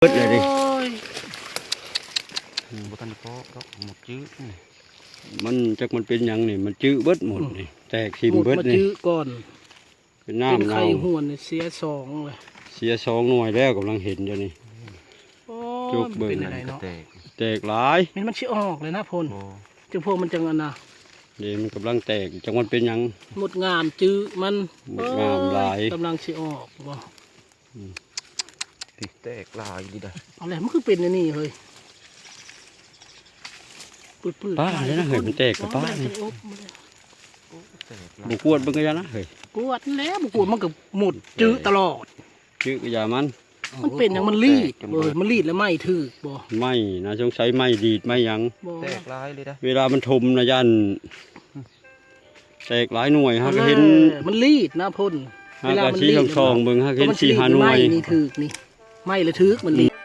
ເບິດເລີຍນີ້. ໂອ້ຍ ອືມ ບໍ່ທັນພໍດອກ ໝົດຈື່ນີ້ ມັນຈັກມັນເປັນຫຍັງນີ້ ມັນຈື່ເບິດໝົດນີ້ ອືມ ແຕກຖິ້ມເບິດນີ້ ໝົດມາຈື່ກ່ອນ ເປັນນ້ຳເນົ່າ ເປັນໄຂ້ຫວນນີ້ ເສຍສອງເລີຍ ເສຍສອງໜ່ວຍແລ້ວ ກຳລັງເຫັນຢູ່ນີ້. ໂອ້ຍ ຈົກເບິ່ງ ມັນເປັນຈັ່ງໃດເນາະ ແຕກ ແຕກຫຼາຍ ແມ່ນມັນຊິອອກເລີຍນະ ໂພນ ບໍ່ ຈັ່ງພວກມັນຈັ່ງອັນນະ ນີ້ມັນກຳລັງແຕກ ຈັກມັນເປັນຫຍັງ ໝົດງາມຈື່ມັນ ໝົດງາມຫຼາຍ ໂອ້ຍ ກຳລັງຊິອອກບໍ່. ອືມ ແຕກຫຼາຍດີດາ ເອົາແຫຼະ ມັນຄືເປັນອັນນີ້ເຮີ້ຍ ປືດໆ ປ້າເລີຍນະເຮີ້ຍ ມັນແຕກກະປ້ານີ້ ໂອ້ ແຕກຫຼາຍ ບໍ່ກວດເບິ່ງກະຢ່ານະເຮີ້ຍ ກວດແລ້ວ ບໍ່ກວດມັນກະໝົດຈື່ຕະຫຼອດ ຈື່ກະຢ່າມັນ ມັນເປັນຫຍັງ ມັນລີດ ເອີ ມັນລີດແລ້ວໄມ້ຖືກບໍ່ ໄມ້ນະ ສົງໄສໄມ້ດີດໄມ້ຫຍັງ ແຕກຫຼາຍເລີຍດາ ເວລາມັນຖົມນະ ຢ້ານ ແຕກຫຼາຍໜ່ວຍ ຫາກະເຫັນ ເອີ ມັນລີດນະ ໂພນ ຫາກະເວລາມັນລີດ ຊິສ່ອງໆເບິ່ງ ຫາກະເຫັນສີ່ຫ້າໜ່ວຍ ໄມ້ນີ້ຖືກນີ້ ໄມ້ລະຖືກ ມັນລີດ. ເ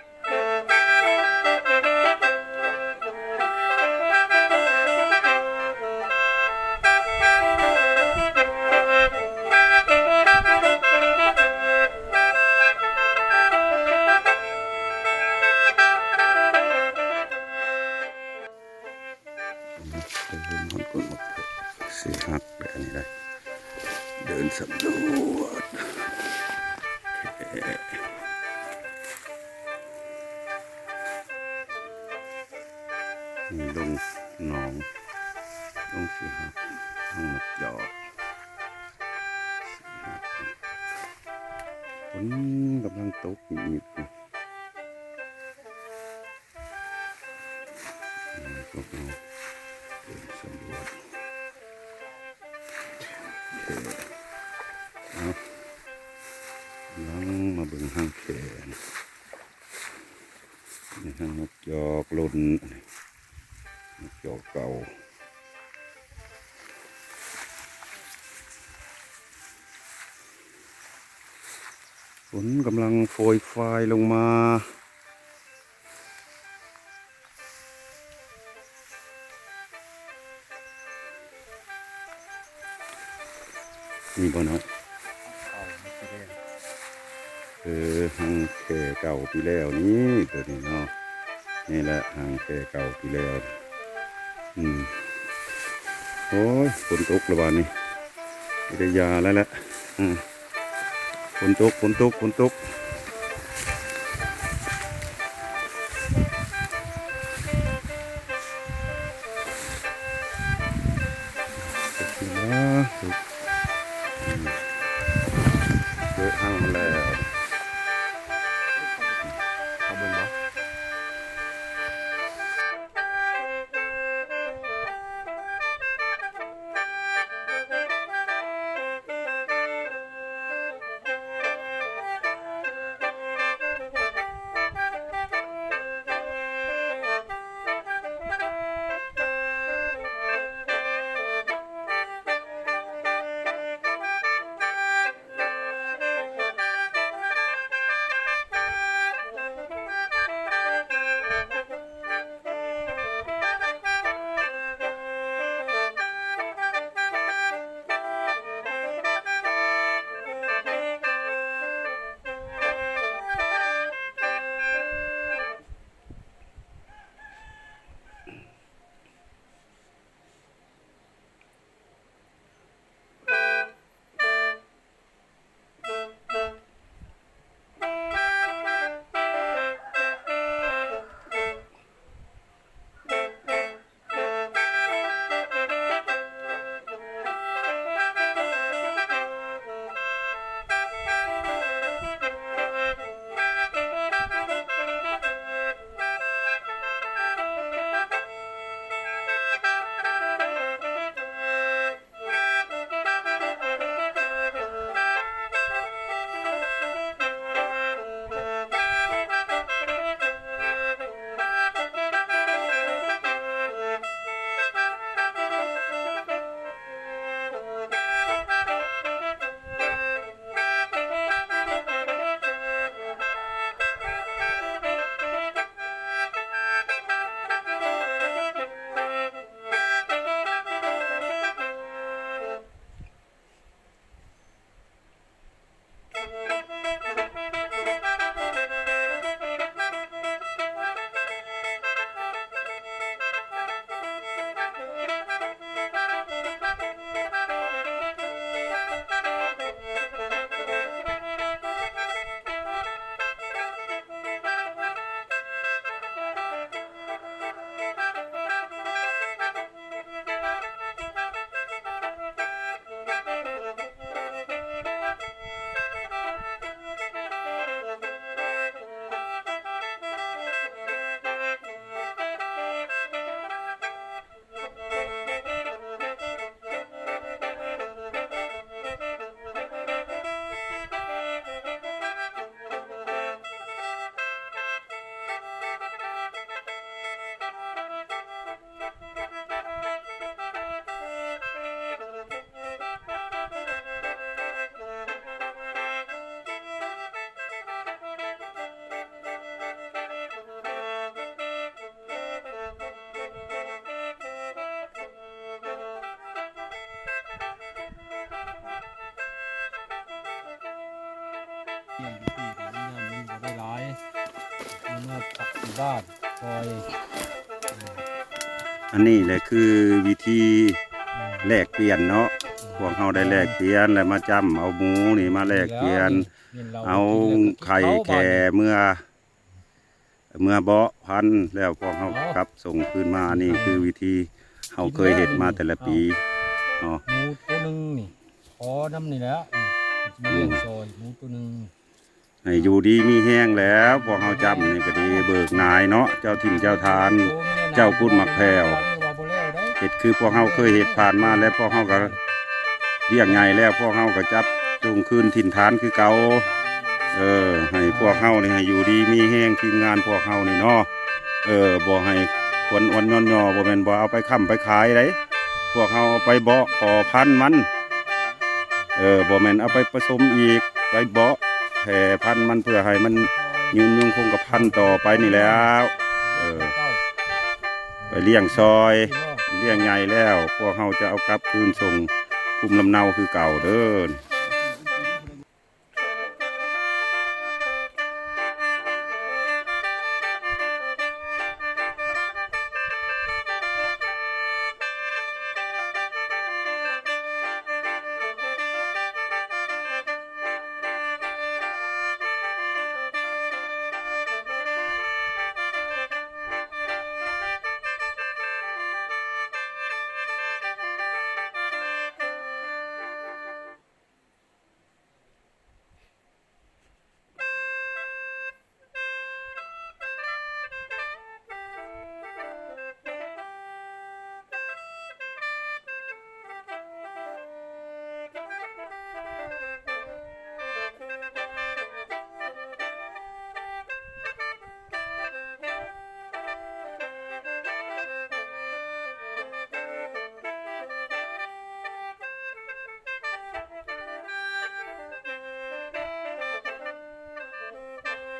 ດີນຮອດກົ້ນໝາກເຜືອກ ຊິຫັກແບບນີ້ໄດ໋ ເດີນສຳຫຼວດ ນີ້ລົງໜອງ ລົງຊິຫັກ ຮັງໝາກຈອກ ຊິຫັກ ຝົນກຳລັງຕົກອີກ. ນີ້ພວກເຮົາເດີນສຳຫຼວດແຂ້ ເອົາ ກຳລັງມາເບິ່ງຮັງແຂ້ ນີ້ຮັງໝາກຈອກຫຼົ່ນ ໝາກຈອກເກົ່າ ຝົນກຳລັງໂຟຍຟາຍລົງມາ. ນີ້ບໍ່ເນາະ ເອີ ຮັງແຂ້ເກົ່າປີແລ້ວນີ້ ໂຕນີ້ເນາະ ນີ້ແຫຼະ ຮັງແຂ້ເກົ່າປີແລ້ວ. ອືມ ໂອ້ຍ ຝົນຕົກລະບາດນີ້ ໄດ້ຢາແລ້ວແຫຼະ ອືມ ຝົນຕົກ ຝົນຕົກ ຝົນຕົກ ຕົກຢູ່ນະ ຕົກ ອືມ ເກີດຮັງແລ້ວ ເຂົ້າເບິ່ງບໍ່? ມາປັກຢູ່ບ້ານ ປ່ອຍ ອັນນີ້ແຫຼະຄືວິທີ ອືມ ແລກປ່ຽນເນາະ. ອືມ ພວກເຮົາໄດ້ແລກປ່ຽນ ແລ້ວມາຈ້ຳເອົາໝູນີ້ມາແລກປ່ຽນ ແມ່ນແລ້ວ ເອົາໄຂ່ແຂ້ເມືອ ເມືອເບາະພັນ ແລ້ວພວກເຮົາ ເອົາ ກັບສົ່ງຄືນມາ. ນີ້ຄືວິທີເຮົາເຄີຍເຮັດມາແຕ່ລະປີເນາະ. ໝູໂຕໜຶ່ງນີ້ ຂໍນຳນີ້ແຫຼະ ອືມ ຊິມາລ້ຽງ ອືມ ຊ່ອຍໝູໂຕໜຶ່ງ ໃຫ້ຢູ່ດີມີແຮງແຫຼະ. ພວກເຮົາຈ້ຳນີ້ກໍດີ ເບີກນາຍເນາະ ເຈົ້າຖິ່ນເຈົ້າຖານ ເຈົ້າກຸດໝາກແພ້ວ ເຮັດຄືພວກເຮົາເຄີຍເຮັດຜ່ານມາ ແລະ ພວກເຮົາກໍລ້ຽງໃຫຍ່ແລ້ວ ພວກເຮົາກໍຈັບສົ່ງຄືນຖິ່ນຖານຄືເກົ່າ. ເອີ ໃຫ້ພວກເຮົານີ້ໃຫ້ຢູ່ດີມີແຮງ ທີມງານພວກເຮົານີ້ເນາະ. ເອີ ບໍ່ໃຫ້ຄວນອ່ອນຍ້ອນຍໍ ບໍ່ແມ່ນວ່າເອົາໄປຄ້ຳໄປຂາຍໃດ ພວກເຮົາເອົາໄປເບາະຂໍພັນມັນ. ເອີ ບໍ່ແມ່ນເອົາໄປປະສົມອີກ ໄປເບາະແຜ່ພັນມັນ ເພື່ອໃຫ້ມັນຍືນຍົງຄົງກະພັນຕໍ່ໄປນີ້ແຫຼະ. ເອີ ໄປລ້ຽງຊ່ອຍ ລ້ຽງໃຫຍ່ແລ້ວ ພວກເຮົາຈະເອົາກັບຄືນສົ່ງພູມລຳເນົາຄືເກົ່າເດີ.